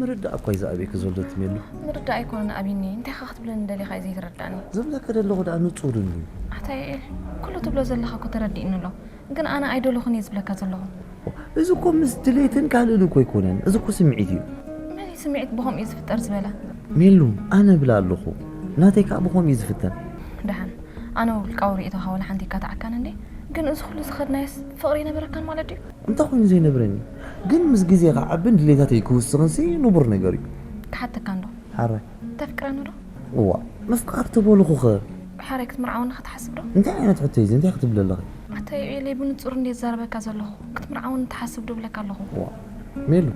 ምርዳእ እኳ እዩ ዝኣበየኪ ዘሎ ትሜሉ። ምርዳእ ኣይኮነን ኣብይኒ፣ እንታይ ኢኻ ክትብለኒ ደሊኻ እዩ ዘይትረዳእኒ። ዝብለካ ዘለኹ ደኣ ንጹርን እዩ። ኣታ ዮኤል፣ ኩሉ ትብሎ ዘለኻ እኮ ተረዲእኒ ኣሎ፣ ግን ኣነ ኣይደለኹን እየ ዝብለካ ዘለኹ። እዚ እኮ ምስ ድሌትን ካልእን እኮ ኣይኮነን፣ እዚ እኮ ስምዒት እዩ። መን እዩ ስምዒት ብኸምኡ እዩ ዝፍጠር ዝበለ? ሜሉ፣ ኣነ እብላ ኣለኹ፣ ናተይ ከኣ ብኸምኡ እዩ ዝፍተን። ደሓን፣ ኣነ ውልቃዊ ርእይቶኻ ወላ ሓንቲ ይካትዓካን እንዴ፣ ግን እዚ ኩሉ ዝኸድናዮስ ፍቕሪ ኣይነበረካን ማለት ድዩ? እንታይ ኮይኑ ዘይነብረኒ? ግን ምስ ግዜ ክዓብን ድሌታተይ ክውስኽንሲ ንቡር ነገር እዩ። ክሓተካ እንዶ። ሓራይ። ተፍቅረኒ ዶ? እዋ፣ ምፍቃር ተበልኹኸ? ሓራይ ክትምርዓወኒ ክትሓስብ ዶ? እንታይ ዓይነት ሕቶ እዩ እዚ? እንታይ ክትብል ኣለኺ? ኣታ ዮኤለይ ብንጹር እንዴ ዝዛረበካ ዘለኹ? ክትምርዓወኒ ትሓስብ ዶ ብለካ ኣለኹ? እዋ፣ ሜሉ፣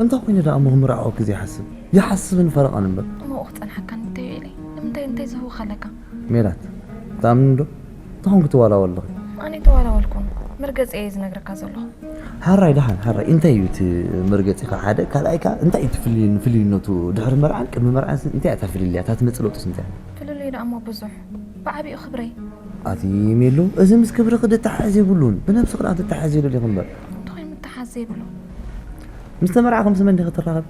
እንታይ ኮይኑ ደኣ እሞ ክምርዓወኪ ዘይሓስብ? ይሓስብን ፈረቓን እምበር። እሞ ክጸንሓካኒ ኣታ ዮኤለይ? ንምንታይ እንታይ ዝህውኽ ኣለካ? ሜላት፣ ትኣምኒ ዶ? እንታይ ኮንኪ ትዋላወሊ ኣለኺ? ኣነ ኣይተዋላወልኩን። መርገጺ እየ ዝነግረካ ዘለኹ። ሓራይ ደሓን፣ ሓራይ። እንታይ እዩ እቲ መርገጺ ከ ሓደ? ካልኣይ ከ እንታይ እዩ እቲ ፍልይ-፣ ፍልይነቱ? ድሕሪ መርዓን ቅድሚ መርዓን ስ-፣ እንታይ እያ እታ ፍልልያ? እታ ትመጽእ ለውጥስ እንታይ እያ? ፍልልዩ ደኣ እሞ ብዙሕ። ብዓቢኡ ክብረይ። ኣቲ ሜሉ፣ እዚ ምስ ክብርኺ ድተሓሓዝ የብሉን። ብነብስኺ ደኣ ትተሓሓዝ የብሉን እምበር። እንታይ ምትሓዝ ዘይብሉ? ምስ ተመርዓኺ ምስ መን ዲኺ ትራኸቢ?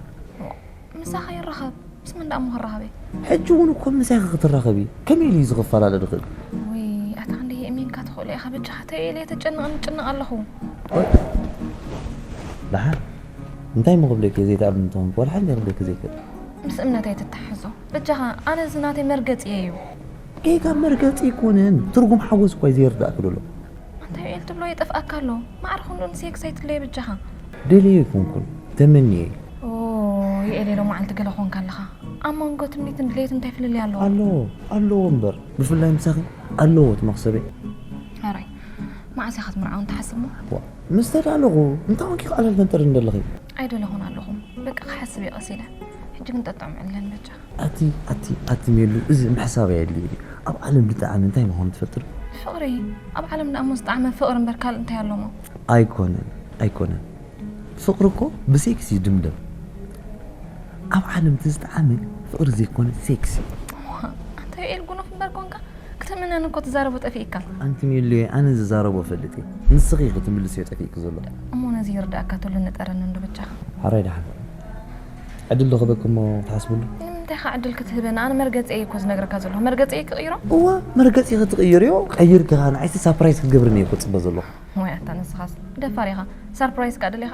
ምሳኻ ይራኸብ። ምስ መን ደኣ እሞ ክራኸብ እየ? ሕጂ እውን እኮ ምሳኺ ክትራኸቢ ከመይ ኢሉ እዩ እዚ ክፈላለ ዝኽእል? ውይ፣ ኣታ ክንደይ የእሚንካ ትኽእሎ ኢኻ? በጃኻ ተይ ኢለ ተጨንቕን እጭነቕ ኣለኹ። ወይ፣ ደሓን እንታይ እሞ ክብለኪ እየ ዘይትኣምኒ እንተኾንኩ፣ ዋላ ሓንቲ ክብለኪ ዘይክእል። ምስ እምነተይ ኣይትተሓሕዞ። በጃኻ፣ ኣነ እዚ ናተይ መርገጺ እዩ። ጌጋ መርገጺ ኣይኮነን፣ ትርጉም ሓጎስ እኳ እዩ ዘይርዳእኪ ዘሎ። ኣንታ ዮኤል ትብሎ ይጠፍኣካ ኣሎ። ማዕረ ክንድኡ ንሴክስ ኣይትለዮ በጃኻ። ደልየ ኣይኮንኩን፣ ተመንየ። ኦ፣ ዮኤል ሎማዓልቲ ገለ ኮንካ ኣለኻ። ኣብ መንጎ ትምኒትን ድሌትን እንታይ ፍልልይ ኣለዎ? ኣለዎ፣ ኣለዎ እምበር። ብፍላይ ምሳኺ ኣለዎ እቲ መኽሰበይ። ሕራይ፣ መዓስ ኢኻ ክትምርዓወኒ ትሓስብ እሞ? ዋ፣ ምስ ተዳለኹ፣ እንታይ ኮንኪ ቃላት ተንጥርኒ ዘለኺ? ኣይደለኹን ኣለኹ። በቃ ክሓስብ እየ ቀስ ኢለ። ሕጂ ግን ጠጥዑም ዕለን በጃኻ። ኣቲ፣ ኣቲ፣ ኣቲ ሜሉ፣ እዚ ምሕሳብ ኣየድልዮ ድዩ? ኣብ ዓለም ዝጠዓመ እንታይ ምዃኑ ትፈልጢ ዶ? ፍቕሪ። ኣብ ዓለም ደኣ እሞ ዝጠዓመ ፍቕሪ እምበር ካልእ እንታይ ኣሎ እሞ? ኣይኮነን፣ ኣይኮነን። ፍቕሪ እኮ ብሴክስ እዩ ድምደም። ኣብ ዓለም እቲ ዝጠዓመ ፍቕሪ ዘይኮነ ሴክስ እዩ። እሞ፣ ኣንታ ዮኤል ጉኑፍ እምበር ኮንካ፣ ክትምነኒ እኮ ትዛረቦ ጠፊእካ። ኣንቲ ሜሉየ፣ ኣነ ዝዛረቦ እፈልጥ እየ። ንስኺ ኢኺ ትምልስዮ ጠፊእኪ ዘሎ። እሞ ነዚ ይርዳእካ ተሎ ንጠረኒ እንዶ በጃኻ። ሓራይ ደሓን። ዕድል ዶ ክህበኪ እሞ ትሓስብሉ? ንምንታይ ኸ ዕድል ክትህበኒ? ኣነ መርገጺ እየ እኮ ዝነግረካ ዘለኹ። መርገጺ እየ ክቕይሮ? እዋ፣ መርገጺ ክትቕይርዮ፣ ቀይርኪ ኸኣ ንዓይሲ ሳፕራይዝ ክገብርኒ እየ እኮ ዝጽበ ዘለኹ። ወይ ኣታ ንስኻስ ደፋር ኢኻ። ሳርፕራይዝ ከኣ ደሊኻ?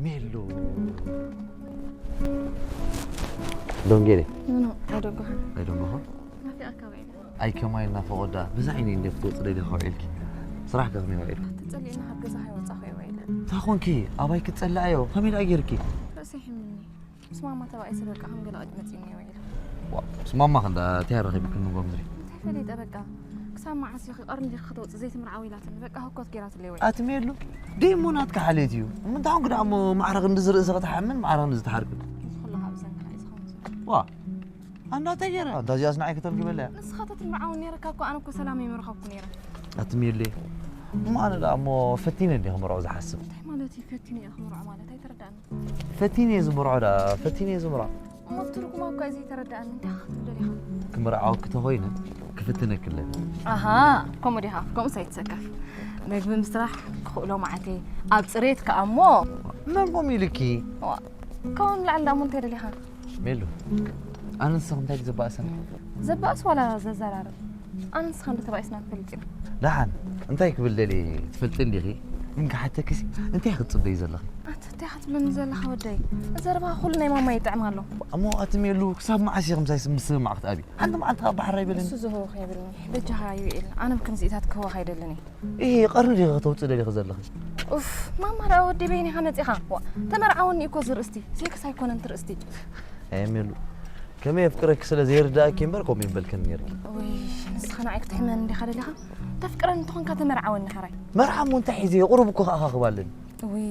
ሜሉ። ዶንጌሬ። ኖ፣ ኣይደንጎኻን። ኣይደንጎኻ? ናፊቐካ ውዒለ። ኣይ ከማይ እናፈቖዳ፣ ብዛ ዓይነይ እንደ ክትወፅ ደሊኻ ውዒልኪ። ስራሕ ከ ከመይ ውዒልኪ? ተጸሊእና ካብ ገዛ ከይወጻኹ እየ ውዒለ። እንታይ ኾንኪ? ኣባይ ክትጸልኣዮ? ከመይ ደኣ ጌርኪ? ርእሰይ ሒምኒ። ምስ ማማ ተባኢሰ በቃ ከም ገለ ቀጭ መጺእኒ እየ ውዒለ። ዋ፣ ምስ ማማ ክንዳ እንታይ ኣራኺብክን ንጎምዝሪ? እንታይ ፈሊጠ በቃ። ክሳብ መዓስ ኢኺ ቀርኒ ዲኺ ከተውጽእ ዘይትምርዓዊ ኢላትኒ። በቃ ህኮት ጌራትለይ ውዒለ። ኣትሜሉ፣ ደይ እሞ ናትካ ሓልየት እዩ። እሞ እንታይ ኾንክ ደኣ እሞ ማዕረ ክንድዚ ርእሲ ክትሓምን ማዕረ ክንድዚ ትሓርቅን? እዚ ኩሉ ካብ ብሰንክኻ እዩ ዝኸውን ዘሎ። ዋ፣ ኣንዳ እንታይ ጌራ? እንታ እዚኣስ ንዓይ ከተልግበለያ? ንስኻ ተትምርዓውን ነይርካ እኮ ኣነ እኮ ሰላም ኣይምረኸብኩ ነይረ። ኣትሜሉ፣ እሞ ኣነ ደኣ እሞ ፈቲነ እንዲየ ክምርዖ ዝሓስብ። እንታይ ማለት እዩ ፈቲነ እየ ክምርዖ ማለት? ኣይተረዳእን። ፈቲነ እየ ዝምርዖ ደኣ፣ ፈቲነ እየ ዝምርዖ። እሞ ትርጉማ እኮ እዩ ዘይተረዳእኒ። እንታይ ክትብል ደሊኻ? ክምርዓወኪ ተኾይነ ክፍትነኪ ኣለኒ። ኣሃ፣ ከምኡ ዲኻ? ከምኡስ ኣይትሰከፍ። መግቢ ምስራሕ ክኽእሎ መዓተይ፣ ኣብ ጽሬት ከኣ እሞ። መን ከምኡ ኢሉኪ? ዋ፣ ካብኡ ንላዕሊ ደኣ እሞ እንታይ ደሊኻ? ሜሉ፣ ኣነ ንስኺ እንታይ ድዩ ዘባእሰና? ዘባእስ ዋላ ዘዘራርብ? ኣነ ንስኻ እንዶ ተባኢስና ንፈልጥ ኢና። ደሓን፣ እንታይ ክብል ደልየ ትፈልጢ እንዲኺ? ግን ክሓተኪሲ፣ እንታይ ክትጽበዪ ዘለኺ? ኣቲ እንታይ ክትብለኒ ዘለኻ ወደይ? ዘረባኻ ኩሉ ናይ ማማ ይጥዕም ኣሎ። እሞ ኣትሜሉ፣ ክሳብ መዓስ ኢኺ ምሳይ ምስምማዕ ክትኣብዪ? ሓንቲ መዓልቲ ካብ ባሕሪ ኣይበለኒ። እሱ ዝህወኽ የብልኒ። በጃኻ ይውዒል። ኣነ ብክምዚኢታት ክህወኽ ኣይደልን እየ። ኢሂ፣ ቀርኒ ዲኺ ከተውፅእ ደሊኺ ዘለኺ? ኡፍ፣ ማማ ደኣ ወዲ በይኒኻ መፂኻ። ዋ፣ ተመርዓወኒ እኮ ዝርእስቲ። ሴክስ ኣይኮነን ትርእስቲ። ኣይ ሜሉ፣ ከመይ የፍቅረኪ ስለ ዘይርዳእኪ እምበር ከምኡ ይበልክን ነይርኪ። ወይ፣ ንስኻ ንዓይ ክትሕመኒ እንዲኻ ደሊኻ? ተፍቅረኒ እንተኾንካ ተመርዓወኒ ሓራይ። መርዓ እሞ እንታይ ሒዘ? ቁሩብ እኮ ክኣኻኽብ ኣለኒ። ውይ፣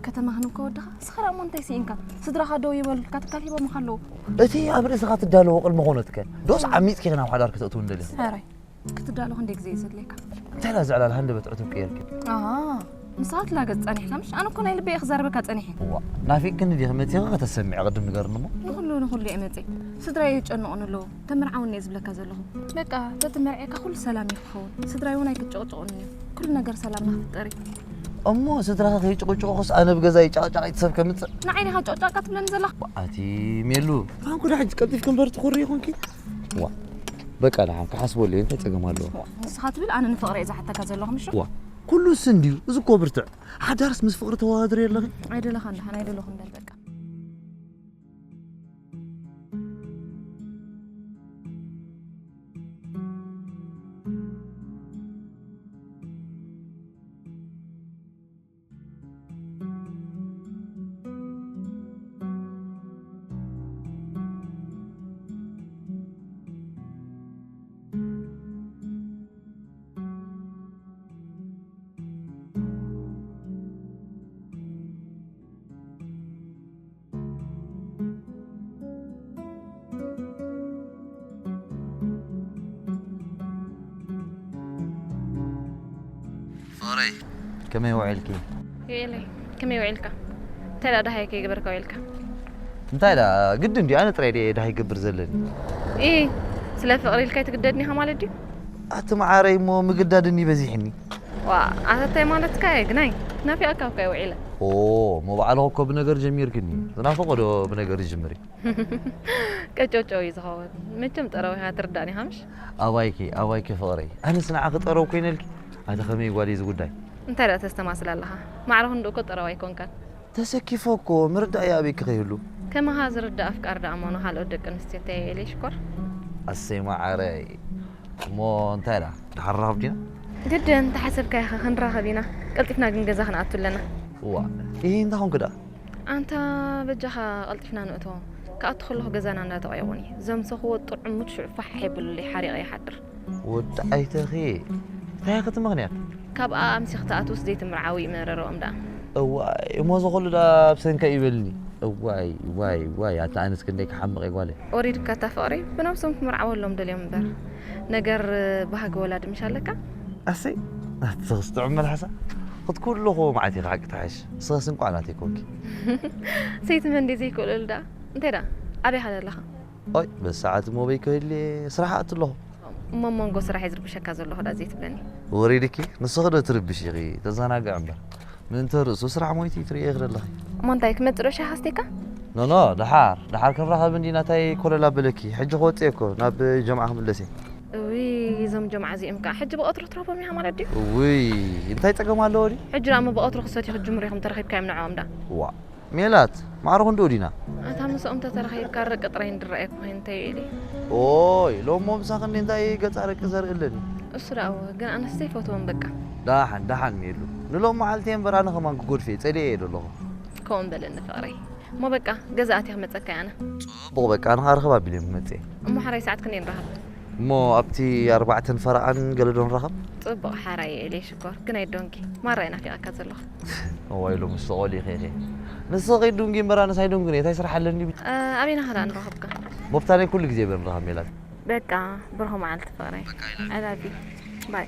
ከተማ ክንከ ወድኻ? እስኻ ደኣ እሞ እንታይ ስኢንካ? ስድራኻ ደው ይበሉልካ፣ ትካል ሂቦምኻ ኣለዉ። እቲ ኣብ ርእስኻ ትዳለዎ ቅድሚ ኮነትከ? ዶስ ዓሚፅኪ ናብ ሓዳር ክተእትውኒ ደሊኺ? ሓራይ፣ ክትዳሎ ክንደይ ግዜ እዩ ዘድልየካ? እንታይ ዳ ዝዕላል ሃንደበት ዕቱብ ቀየርኪ? ኣሃ፣ ንስኻ ትላገጽ ጸኒሕካ ምሽ? ኣነ እኮ ናይ ልበይ እየ ክዛረበካ ጸኒሐ። እዋ፣ ናፊቅክኒ ዲኺ መጺኺ ከተሰምዒ ቅድም ንገርኒ እሞ? ንኹሉ ንኹሉ እየ መጺእ። ስድራይ ይጨንቑኒ ኣለዉ። ተመርዓውኒ እየ ዝብለካ ዘለኹ። በቃ፣ ተትመርዕካ ኩሉ ሰላም እዩ ክኸውን። ስድራይ እውን ኣይክጨቕጭቑኒ እዮም። ኩሉ ነገር ሰላም ንኽፍጠር እዩ። እሞ ስድራኺ ከይጭቕጭቑኽስ ኣነ ብገዛይ ጫቕጫቒት ሰብ ከምጽእ? ንዓይ ዲኻ ጨቕጫቃ ትብለኒ ዘለኻ? ኣቲ ሜሉ፣ ኣንኩ ዳ ሕጂ ቀልጢፍኪ እምበር ትኹሪ ይኹንኪ። ዋ፣ በቃ ደሓን ክሓስበሉ እየ፣ እንታይ ጸገም ኣለዎ? ዋ፣ ንስኻ ትብል ኣነ ንፍቕሪ እየ ዝሓተካ ዘለኹ ምሽ? ዋ፣ ኩሉ እሱ እንድዩ፣ እዚ እኮ ብርትዕ። ሓዳርስ ምስ ፍቕሪ ተወዳድሪ ኣለኺ? ኣይደለኻን ደሓን፣ ኣይደለኹን በል በቃ። ፍቕረይ፣ ከመይ ውዒልኪ? ዩኤለይ፣ ከመይ ውዒልካ? እንታይ ደኣ ደሃይ ከይገበርካ ውዒልካ? እንታይ ደኣ ግድን ድዩ? ኣነ ጥራይ ድየ ደሃይ ክገብር ዘለኒ? ኢ፣ ስለ ፍቕሪ ኢልካ ኣይትግደድን ኢኻ ማለት ድዩ? ኣቲ መዓረይ፣ እሞ ምግዳድኒ በዚሕኒ። ዋ፣ ኣታ እንታይ ማለትካ እየ ግናይ? ናፊቐካ እኮ እየ ውዒለ። ኦ፣ እሞ ባዕልኺ እኮ ብነገር ጀሚርክኒ። ዝናፍቖ ዶ ብነገር ይጅምር እዩ? ቀጨውጨው እዩ ዝኸውን። መቸም ጠረው ኢኻ ትርዳእኒ ኢኻ ምሽ? ኣባይኪ፣ ኣባይኪ ፍቕረይ። ኣነስ ንዓኺ ጠረው ኮይነልኪ? ኣቲ ከመይ ጓል እዩ እዚ ጉዳይ? እንታይ ደኣ ተስተማስል ኣለኻ? ማዕረ ክንድኡ እኮ ጠረው ኣይኮንካን። ተሰኪፈ እኮ፣ ምርዳእ ይኣበይኪ ከይህሉ። ከማኻ ዝርዳእ ኣፍቃሪ ደኣ እሞ ንኻልኦት ደቂ ኣንስትዮ እንታይ የእልየ ሽኮር? ኣሰይ መዓረይ። እሞ እንታይ ደኣ፣ ደሓር ንራኸብ ዲና? ግድን፣ እንተሓሰብካዮ ኸ ክንራኸብ ኢና። ቀልጢፍና ግን ገዛ ክንኣቱ ኣለና። እዋ፣ ይሄ እንታይ ኾንክ ደኣ? ኣንታ በጃኻ ቀልጢፍና ንእቶ። ክኣቱ ከለኹ ገዛና እንዳተቐየቑኒ። ዘምሰኽዎ ጥዑም ሙድ ሽዑ ፋሕ የብሉለይ፣ ሓሪቐ ይሓድር። ወዲ ኣይተኺ፣ እንታይ ኢኺ እቲ ምኽንያት? ካብኣ ኣምሲኺ ትኣትውስ ዘይትምርዓዊ እዩ መረረኦም ደኣ። እዋይ፣ እሞ እዚ ኹሉ ደኣ ብሰንካ እዩ በልኒ። እዋይ፣ ዋይ፣ ዋይ፣ ኣታ ኣነስ ክንደይ ክሓምቕ እየ ጓለይ። ወሪድካ እታ ፍቕሪ፣ ብነብሶም ክምርዓወሎም ደልዮም እምበር። ነገር ባህጊ ወላዲ ምሽ ኣለካ? ኣሰይ፣ ኣቲ ስኽስ ጥዑም መልሓሳ። ክትኩ ኣለኹ መዓት ኢኻ ሓቂ ትሓሽ። ስኽስ እንቋዕ ናተይ ኮንኪ። ሰይቲ መን ድየ ዘይክእለሉ ደኣ? እንታይ ደኣ? ኣበይ ኢኻ ዘለኻ? ኦይ፣ በዚ ሰዓት እሞ በይ ክህሊ ስራሕ ኣቲ ኣለኹ። እሞ ኣብ መንጎ ስራሕ እየ ዝርብሸካ ዘለኹ ደኣ ዘይትብለኒ። ወሪድኪ፣ ንስኺ ዶ ትርብሽ ኢኺ? ተዘናግዒ እምበር። ምእንቲ ርእሱ ስራሕ ሞይቲ ትርእየ ኢኺ ዘለኺ። እሞ እንታይ ክመጽእ ዶ ሻሂ ከስትየካ? ኖ፣ ኖ፣ ደሓር፣ ደሓር ክንራኸብ እንዲና፣ እንታይ ኮለል ኣበለኪ? ሕጂ ክወጽእ እየ እኮ፣ ናብ ጀምዓ ክምለስ እየ። እውይ፣ እዞም ጀምዓ እዚኦም ከኣ ሕጂ ብቐትሩ ትረኽቦም ኢኻ ማለት ድዩ? እውይ፣ እንታይ ጸገም ኣለዎ ድዩ? ሕጂ ደኣ እሞ ብቐትሩ ክሰትዩ ክትጅምሩ ኢኹም ተረኺብካዮም ንዕኦም ደኣ። ዋእ፣ ሜላት፣ ማዕረ ክንድኡ ዲና? ኣታ ምስኦም ተተራኺብካ ኣረቂ ጥራይ እንድረኣየኩ ኮይን እንታይ ኢለ? ኦይ፣ ሎሞ ምሳኺ እንዲ እንታይ ገጽ ኣረቂ ዘርኢ ኣለኒ? እሱ ደኣ እወ፣ ግን ኣነስ ዘይፈትዎም በቃ። ደሓን፣ ደሓን ሜሉ። ንሎም መዓልቲ እምበር ኣነ ከማን ክጎድፍ እየ፣ ጸሊኤ እየ ዘለኹ። ከምኡ በለኒ ፍቕረይ። እሞ በቃ፣ ገዛ ኣትየ ክመጸካ እየ ኣነ። ጽቡቕ በቃ፣ ኣነ ኸኣ ርኽብ ኣቢለ እየ ክመጽእ እየ። እሞ ሓራይ ሰዓት ክንደይ ንራኸብ? እሞ ኣብቲ ኣርባዕተን ፈረቓን ገለ ዶ ንራኸብ? ጽቡቕ ሓራይ እየ ኤልየ ሽኮር፣ ግን ኣይዶንኪ። ማራ እየ ናፊቐካ ዘለኹ። እዋይ ሎምስ ተቖሊእኺ ኢኺ። ንስኺ ከይትዱንጊ እምበር ኣነስ ኣይዶንግን እየ። እንታይ ስራሕ ኣለኒ? እ፣ ኣበይና ኸ ደኣ ንራኸብካ? ቦብታ ናይ ኩሉ ግዜ እምበር ንራኸብ ሜላት። በቃ ብሩኽ መዓልቲ ፍቕረይ። በቃ I love you። I love you። ባይ።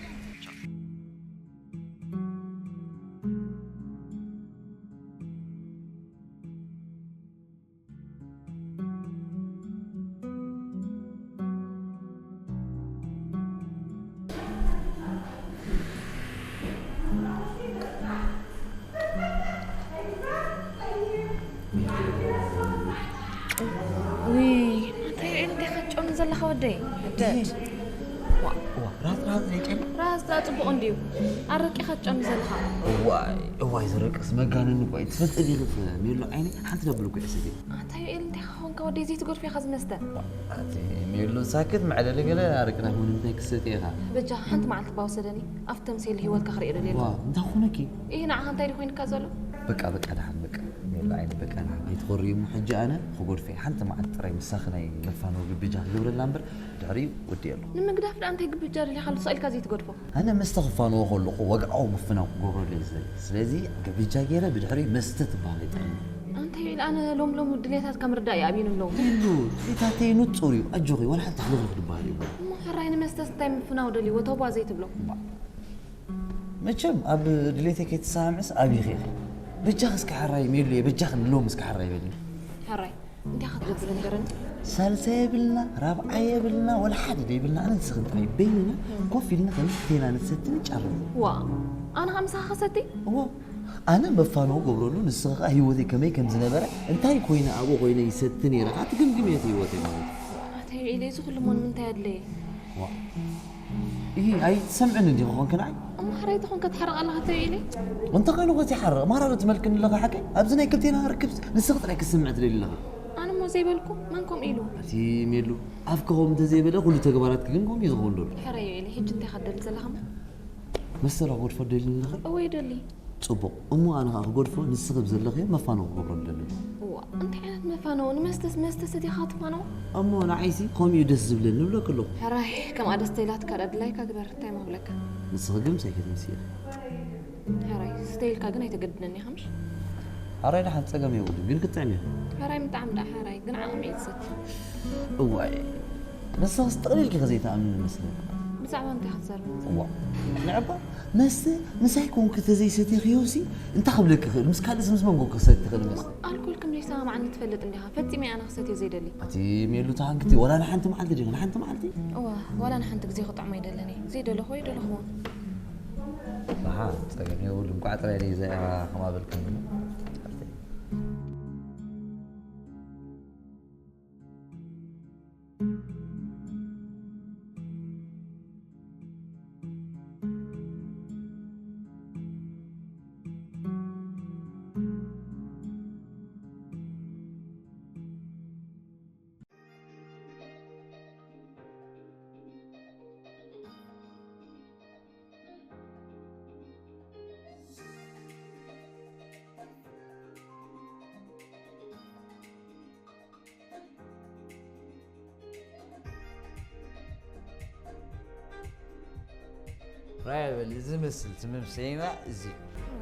ውይ፣ እንታይ ርኤ እንታይ ክትጨኑ ዘለኻ ወደይ? ደድ። ዋ፣ ዋ፣ ራስ፣ ራስ ዘይጨኑ? ራስ ደኣ ጽቡቕ እንድዩ። ኣረቂ ክትጨኑ ዘለኻ። እዋይ፣ እዋይ፣ ዝረቅስ መጋነኒ እኮ እዩ። ትፈልጢ ዲኺ ሜሉ ዓይኒ ሓንቲ ደብል እኮ እየ ሰትየ። ኣታ ዮኤል፣ እንታይ ኾንካ ወደይ ዘይትጎድፍ ኢኻ ዝመስተ? ኣቲ ሜሉ ሳክት መዕለሊ ገለ ኣረቅና ሆን እንታይ ክሰትየ ኢኻ? በጃ ሓንቲ መዓልቲ እባ ውሰደኒ። ኣብቲ ተምሴል ህይወትካ ክርእዮ ደልየ ኣለኹ። ዋ፣ እንታይ ኾነኪ? ኢህ፣ ንዓኻ እንታይ ድዩ ኮይንካ ዘሎ? በቃ፣ በቃ፣ ደሓን፣ በቃ። ሜሉ ዓይኒ፣ በቃ፣ ደሓን። ኣይትኾሪ እሞ ሕጂ ኣነ ክጎድፈ እየ። ሓንቲ መዓልቲ ጥራይ ምሳኺ ናይ መፋነዊ ግብጃ ክገብረላ እምበር፣ ድሕሪኡ ወዲኤ ኣለኹ። ንምግዳፍ ደኣ እንታይ ግብጃ ደሊኻሉ? ስቕ ኢልካ ዘይትገድፎ? ኣነ መስተ ክፋነዎ ከለኹ ወግዓዊ ምፍናው ክገብረሉ እየ ዝደሊ። ስለዚ ግብጃ ገይረ ብድሕሪኡ መስተ ትበሃል ኣይጥዕምን። ኣንታ ዮኤል፣ ኣነ ሎም ሎም ድሌታትካ ምርዳእ ይኣብዩኒ ኣለዉ። ሜሉ፣ ድሌታተይ ንጹር እዩ። ኣጆኺ፣ ዋላ ሓንቲ ሕልኽልኽ ዝበሃል የብሉን። እሞ ሕራይ ንመስተስ እንታይ ምፍናው ደልይዎ? ተውባ ዘይትብሎ? እባ። መቸም ኣብ ድሌተይ ከይትሰማምዕስ ኣብይኺ ኢኺ። በጃኺ እስኪ ሕራይ ሜሉየ፣ በጃኺ ንሎም እስኪ ሕራይ በልኒ። ሕራይ፣ እንታይ ኢኻ ትገብር ንገረኒ? ሳልሳይ የብልና፣ ራብዓይ የብልና፣ ወላ ሓደ ደይብልና፣ ኣነ ንስኽን ጥራይ በይንና ኮፍ ኢልና ከም ክልቴና ንሰቲ ንጫረፍ። ዋ፣ ኣነ ኸኣ ምሳኻ ክሰቲ? እዎ፣ ኣነ መፋነዊ ገብረሉ፣ ንስኺ ኸኣ ህይወተይ ከመይ ከም ዝነበረ፣ እንታይ ኮይነ ኣብኡ ኮይነ ይሰቲ ነይረ ኸኣ ትግምግሚ እቲ ህይወተይ ማለት እዩ። ኣታ ዮኤል፣ እዚ ኩሉ እሞ ንምንታይ ኣድለየ? ዋ። ኢሂ፣ ኣይትሰምዕን እንዲኺ ኾንኪ ንዓይ? እሞ ሕራይ ተኾንካ ትሓርቕ ኣለኻ ተባሂለ? እንተ ኻይኑ ኸዚ ይሓርቕ፣ ማራ ዶ ትመልክኒ ኣለኻ ሓቀይ? ኣብዚ ናይ ክልቴና ርክብ ንስኺ ጥራይ ክትስምዒ ትደልዪ ኣለኺ። ኣነ እሞ ዘይበልኩ መን ከምኡ ኢሉ? እቲ ሜሉ፣ ኣፍካ ከምኡ እንተዘይበለ ኩሉ ተግባራትኪ ግን ከምኡ እዩ ዝኸውን ዘሎ። ሕራይ ዮኤል፣ ሕጂ እንታይ ኢኻ ትደሊ ዘለኻ እሞ? መስተ ዶ ክገድፎ ትደልዪ ኣለኺ? እወ ይደሊ። ጽቡቕ። እሞ ኣነ ኸኣ ክገድፎ፣ ንስኺ ብዘለኽዮ መፋነዊ ክገብረሉ ደሊ። እዋ፣ እንታይ ዓይነት መፋነዊ? ንመስተስ፣ መስተ ሰቲኻ ትፋነው? እሞ ንዓይሲ ከምኡ እዩ ደስ ዝብለኒ እብለኪ ኣለኹ። ሕራይ፣ ከምኣ ደስ ተኢላትካ ደኣ ድላይካ ግበር፣ እንታይ እሞ ክብለካ? ንስኺ ግን ምሳይ ከይትምስዪ ኢኺ። ሕራይ፣ ስተ ኢልካ ግን ኣይተገድደኒ ኢኻ ምሽ? ሕራይ ደሓን ጸገም የብሉን፣ ግን ክትጥዕሚ ኢኺ። ሕራይ ምጥዓም ደኣ ሕራይ፣ ግን ዓቕሚ እየ ዝሰቲ። እዋይ፣ ንስኽስ ጠቕሊልኪ ከ ዘይትኣምኒ መስለኒ። ብዛዕባ እንታይ ክትዛረብ? እዋ፣ ንዕባ መስተ ምሳይ ኮንኪ ተዘይሰቲኽዮሲ እንታይ ክብለኪ ይኽእል? ምስ ካልእስ ምስ መን ኮንኪ ክሰቲ ትኽእሊ መስተ? ኣልኮል ከም ዘይሰማማዓኒ ትፈልጥ እንዲኻ። ፈጺመ ኣነ ክሰትዮ ዘይደሊ። ኣቲ ሜሉ ተሃንክቲ፣ ዋላ ንሓንቲ መዓልቲ ዲኺ? ንሓንቲ መዓልቲ? እዋ፣ ዋላ ንሓንቲ ግዜ ክጥዕሞ ኣይደልን እየ። ዘይደለኹ ኣይደለኹ። ኣሃ፣ ጸገም የብሉን። እንቋዕ ጥራይ ደይ እዚኣ ከማበልክኒ። ራይ በል፣ እዚ መስል ትምም ሰይማ እዚ።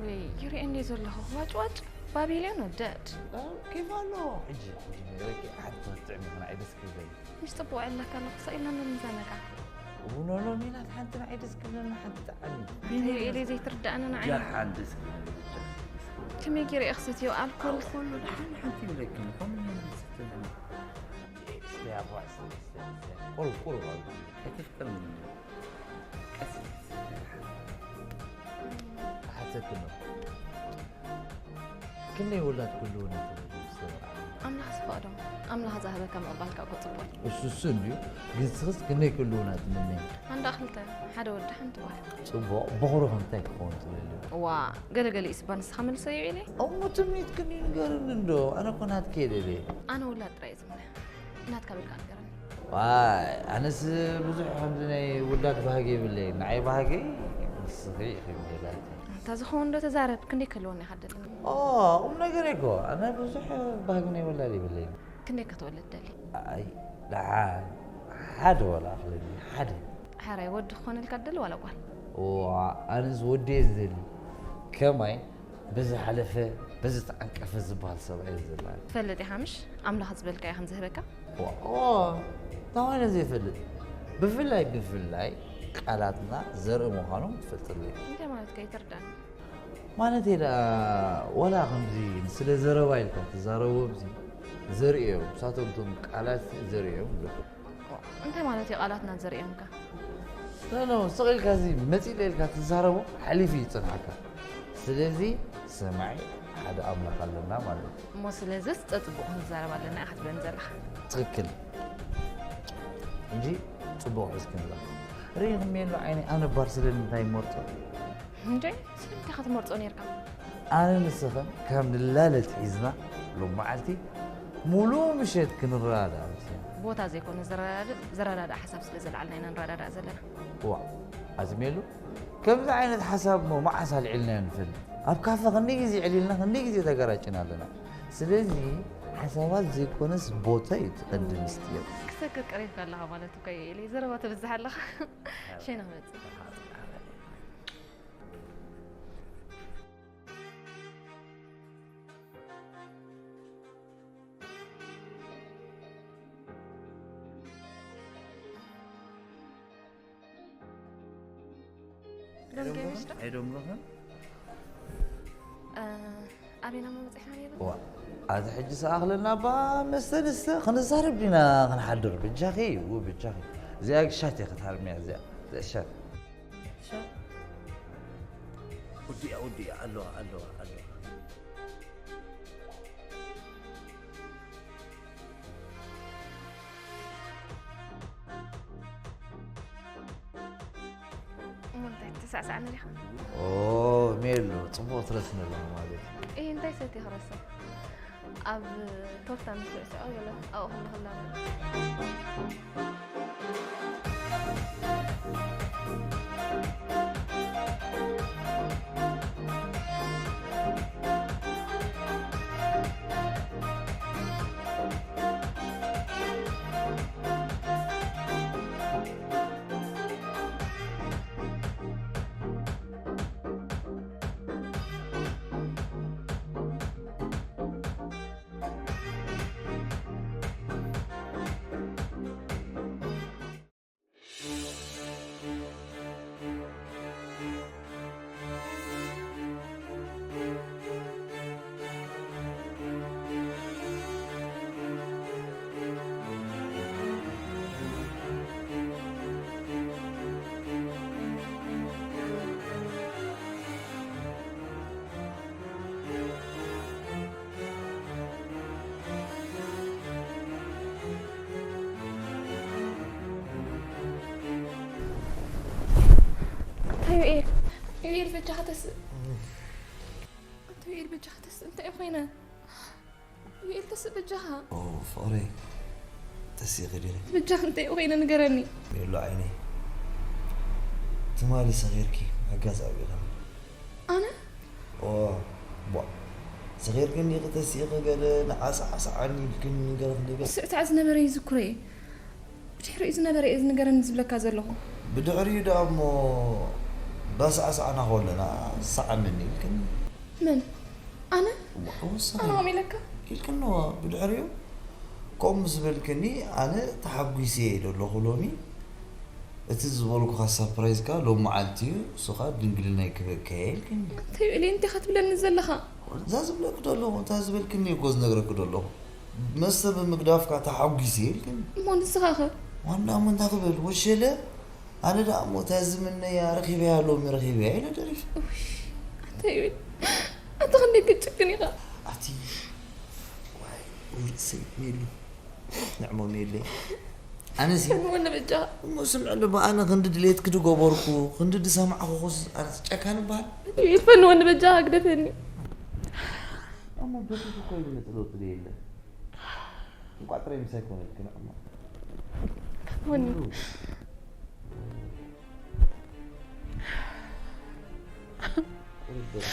ወይ፣ ይርኢ እንዴ ዘለኹ ዋጭ ዋጭ፣ ባቢሎን ወደድ። ኬፍ ኣሎ። ሕጂ፣ ሕጂ፣ መግረኪ ሓንቲ ትጥዕሚ ይኹን፣ ኣይ ደስ ክብል። ምሽ ጽቡቕ ኣለካ ኣለኹ፣ ሰኢልና ንዘነጋ። እውኖሎ ሜላት ሓንቲ ንዓይ ደስ ክብለና ሓንቲ ጣዕሚ። ተይ ኢለ ዘይትርዳእኒ ንዓይ። ደሓን ደስ ክብለኒ። ከመይ ገይረ እየ ክሰትዮ ኣልኮል? ኣልኮል ደሓን ሓንቲ ይብለክን፣ ከምኡ ይብለክን። እስቲ ኣቧዕ፣ እስቲ፣ እስቲ፣ እስቲ። ቁሩብ፣ ቁሩብ ኣልኮል። ኣይተፍቅርኒ። ቀስ፣ ቀስ። ክሓተኪ ኣሎ። ክንደይ ወላድ ክህልውና ትብሊ ዝተመርዓ? ኣምላኽ ዝፈቕዶ፣ ኣምላኽ ዝሃበካ ምቕባልካ እኮ ጽቡቕ እዩ። እሱ እሱ እንድዩ፣ ግን ስኽስ ክንደይ ክህልውና ትምነይ? ኣንዳ ክልተ፣ ሓደ ወዲ ሓንቲ ጓል። ጽቡቕ፣ በኹርኽ እንታይ ክኸውን ትደልዩ? እዋ፣ ገለገለ ይስባ ንስኻ መልሰዮ ኢለ። እሞ ትምኒትክን እዩ ንገርኒ እንዶ፣ ኣነ እኮ ናትኪ እየ ደልየ። ኣነ ውላድ ጥራይ እየ ዝምነ። ናትካ በልካ ንገረኒ። ዋይ፣ ኣነስ ብዙሕ ከምዚ ናይ ውላድ ባህጊ የብለይ። ንዓይ ባህጊ ንስኺ ኢኺ ምህላትይ። እንተ ዝኸውን ዶ ተዛረብ፣ ክንደይ ክህልወኒ ኢኻ ትደሊ? ኦ፣ ቁም ነገር እኮ። ኣነ ብዙሕ ባህጊ ናይ ወላድ የብለይን። ክንደይ ክትወልድ ትደሊ? ኣይ፣ ደሓን ሓደ ወላ ኣኽለኒ፣ ሓደ። ሕራይ ወዲ ክኾነልካ ትደሊ ዋላ ጓል? ዋ፣ ኣነስ ወዲ እየ ዝደሊ። ከማይ በዚ ሓለፈ፣ በዚ ተዓንቀፈ ዝበሃል ሰብኣይ እየ ዝደሊ። ትፈልጥ ኢኻ ምሽ? ኣምላኽ ዝበልካዮ ከም ዝህበካ? ዋ፣ ዋ፣ እንታይ ኮይነ ዘይፈልጥ? ብፍላይ፣ ብፍላይ ቃላትና ዘርኢ ምዃኖም ትፈልጥለይ። እንታይ ማለትካ? ኣይተርዳእን። ማለተይ ደኣ፣ ዋላ ከምዚ ስለ ዘረባ ኢልካ ትዛረቦ ኣብዚ ዘርእዮም፣ ንሳቶም እቶም ቃላት ዘርእዮም ኣለዉ። እንታይ ማለት እዩ ቃላትና ዘርእዮምካ? ኖ፣ ኖ፣ ስቕ ኢልካ እዚ መጺእ ኢልካ ትዛረቦ ሓሊፉ እዩ ዝጸንሓካ። ስለዚ ሰማዒ ሓደ ኣምላኽ ኣለና ማለት እዩ። እሞ ስለዝስ ጸጽቡቕ ክንዛረብ ኣለና ኢኻ ትብለኒ ዘለኻ። ትኽክል። እንጂ ጽቡቕ ሒዝክንላ። ርኢኽሜ ኣሎ ዓይነይ ኣነ ባር ስለምንታይ ይመርጾ? እንዴ፣ ስለምንታይ ኢኻ ትመርጾ ኔርካ? ኣነ ንስኽን ካብ ንላለ ኣትሒዝና ሎም መዓልቲ ሙሉእ ምሸት ክንረዳዳእ መሲና። ቦታ ዘይኮነ ዘረዳድእ፣ ዘረዳድእ ሓሳብ ስለ ዘልዓልና ኢና ንረዳዳእ ዘለና። ዋእ፣ ኣዝሜሉ፣ ከምዚ ዓይነት ሓሳብ እሞ መዓስ ኣልዒልናዮ ንፈልጥ? ኣብ ካፈ ክንደይ ግዜ ኣዕሊልና፣ ክንደይ ግዜ ተገራጭና ኣለና። ስለዚ ሓሳባት ዘይኮነስ ቦታ እዩ እቲ ቀንዲ ምስጢር። ክሰክር ቀሪብካ ኣለኻ ማለት እኮ እዩ፣ ኤሊ። ዘረባ ተብዝሕ ኣለኻ። ሸይና ክመጽእ። ዶም ገሚሽ ዶ? I don't know him. እ፣ ኣበይና መበጺሕና ነይሩ? ዋ፣ ኣዚ ሕጂ ሰኣኽለና እባ መስተ ንስተ ክንዛረብ ዲና ክንሓድር? በጃኺ፣ ው፣ በጃኺ። እዚኣ ሻት እየ ክትሃርምያ፣ እዚኣ፣ እዚኣ ሻት። ሻት? ውዲኣ፣ ውዲኣ፣ ኣለዋ፣ ኣለዋ፣ ኣለዋ። እሞ እንታይ ትሳዕሳዕኒ ዲኻ? ኦ፣ ሜሉ፣ ጽቡቕ ትረስኒ ኣለኹ ማለት እዩ። እይ፣ እንታይ ሰትየ ክረስዕ? ኣብ ቶርታ ምስ ትዕስዖ ገለ ኣብኡ ከለኹ እንዳበለ። እንታይ እዩ? ዩኤል፣ በጃኻ ተስእ። እንታይ እዩ? በጃኻ ተስእ። እንታይ እዩ ኮይነ? ዩኤል፣ ተስእ በጃኻ። ኦ፣ ፍቕረይ፣ ተስኢኺ ዲኺ? በጃኻ እንታይ እዩ ኮይነ ንገረኒ። የሎ ዓይነይ። ትማሊ ሰኺርኪ፣ ምሕጋዝ ኣብኢኻ። ኣነ? ኦ፣ ቧ። ሰኺርክኒ ኺተስኢ ኸገለ ንዓሳዕሳዓኒ ኢልክኒ ገለ ክንደይ ገለ። ስዕታዕ ዝነበረ ይዝክሮ እየ። ብድሕሪኡ ዝነበረ እየ ዝንገረኒ ዝብለካ ዘለኹ። ብድሕሪኡ ደኣ እሞ ዳሳዕሳዕና ከለና ሰዓመኒ ኢልክኒ። መን? ኣነ? ዋ፣ ወሰኺ። ኣነ ከምኡ ኢለካ? ኢልክኒ፣ ዋ፣ ብድሕሪኡ ከምኡ ምስ በልክኒ ኣነ ተሓጒሰ እየ ዘለኹ ሎሚ። እቲ ዝበልኩኻ ሳፕራይዝካ ሎም መዓልቲ እዩ፣ እሱ ኸኣ ድንግልናይ ክህበካ እየ ኢልክኒ። እንታይ ኢለ እንዲኻ ትብለኒ ዘለኻ? እዛ ዝብለኪ ዘለኹ፣ እታ ዝበልክኒ እኮ ዝነግረኪ ዘለኹ። መስተ ብምግዳፍካ ተሓጒሰ እየ ኢልክኒ። እሞ ንስኻ ኸ? ዋና እሞ እንታይ ክብል? ወሸለ፣ ኣነ ደኣ እሞ እታ ዝምነያ ረኺበያ ሎሚ ረኺበያ ኢለ ደሪፈ። እውይ፣ እንታይ ኢለ? ኣንተ ክንደይ ክትጭክን ኢኻ? ኣቲ፣ ዋይ፣ ውይ፣ ሰይ ሜሉ፣ ንዕሞ ሜለይ። ኣነሲ ፈንወኒ በጃኻ። እሞ ስምዕኒ እባ፣ ኣነ ክንዲ ድሌትኪ ድገበርኩ፣ ክንዲ ድሰማዕኩኹስ ኣነስ ጨካን እበሃል? ፈንወኒ በጃኻ፣ ግደፈኒ። እሞ በፊት እኮ ኢሉ ነቲ ለውጢ ዶ የለ? እንቋዕ ጥራይ ምሳይ ኮነልኪ፣ ንዕሞ። ፈንወኒ። ቁርብ በቃ።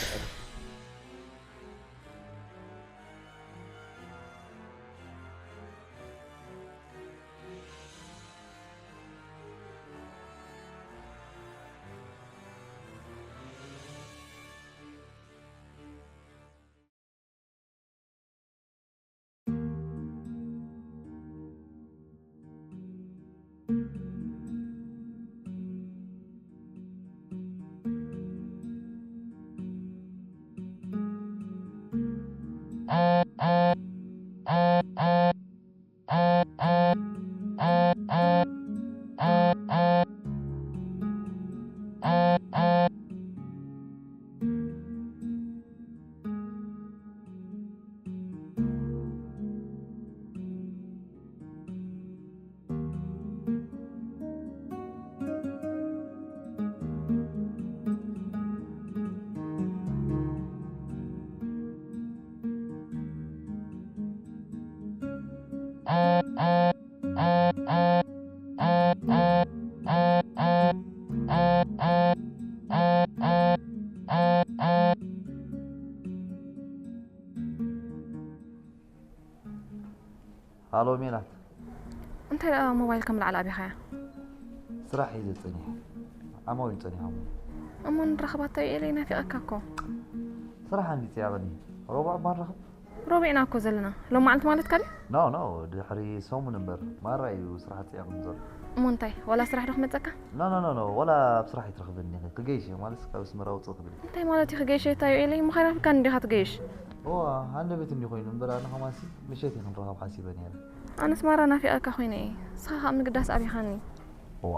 ሃሎ ሜላት። እንታይ ደኣ ሞባይል ከም ላዕሊ ኣቢኻያ? ስራሕ ሒዘ ጸኒሐ። ዓማዊል ጸኒሖም። እሞ ንራኸባታ ዩኤለይ ናፊቐካ እኮ። ስራሕ ኣንዲት ያቐኒ። ረቡዕ እባ ንራኸብ? ረቡዕ ኢና እኮ ዘለና። ሎም መዓልቲ ማለትካ ድዩ? ኖ ኖ፣ ድሕሪ ሰሙን እምበር። ማራ እዩ ስራሕ ጸያቕኒ ዘሎ። እሞ እንታይ ዋላ ስራሕ ዶ ክመጸካ? ኖ ኖ ኖ ኖ፣ ዋላ ኣብ ስራሕ ኣይትረኽብኒ ኢኺ። ክገይሽ እየ ማለት ካብ ኣስመራ ውጽእ ክብል። እንታይ ማለት እዩ ክገይሽ እየ እታ ዩኤለይ? እሞ ከይረኽብካኒ ዲኻ ትገይሽ? እዋ፣ ሃንደበት እንዲ ኮይኑ እምበር ኣነ ከማንሲ ምሸት እዩ ክንራኸብ ሓሲበ ነይረ። ኣነስ ማራ ናፊቐካ ኮይነ እየ። ንስኻ ከኣ ምግዳስ ኣቢኻኒ። እዋ፣